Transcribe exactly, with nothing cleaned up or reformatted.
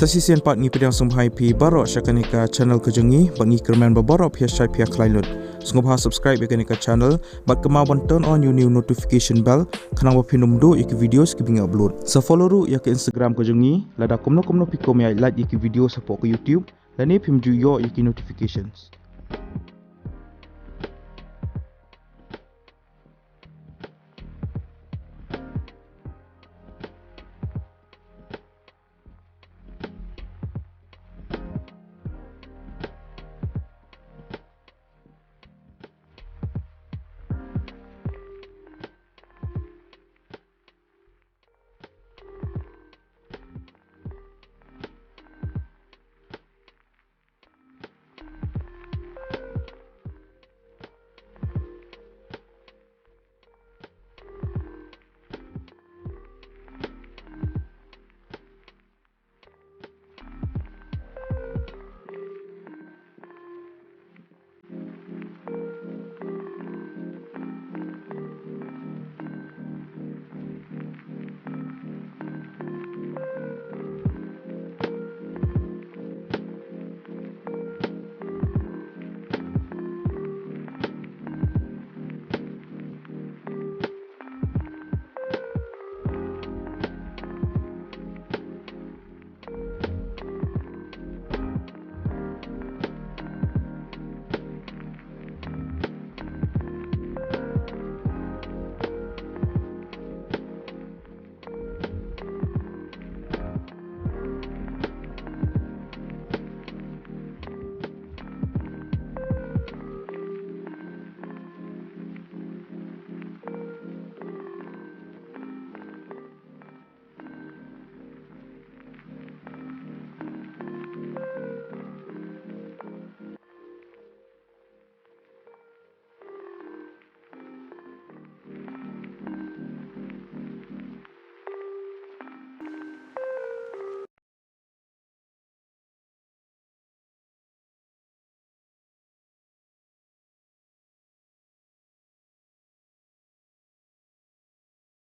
Te shisien pat ngi pdiang sngewbha ïa phi baroh sha kane ka channel ka jong ngi, bad ngi kyrmen ba baroh phi ïa shait phi ïa khlaiñ lut. Sngewbha subscribe ïa kane ka channel bad kynmaw ban turn on ïa u new notification bell, khnang ba phin ym duh ïa ki videos kiba ngi upload. Sa follow ruh ïa ka Instagram ka jong ngi, lada kumno kumno phi kwah ban ïa like ïa ki videos hapoh ka YouTube, lane phim ju ïoh ïa ki notifications.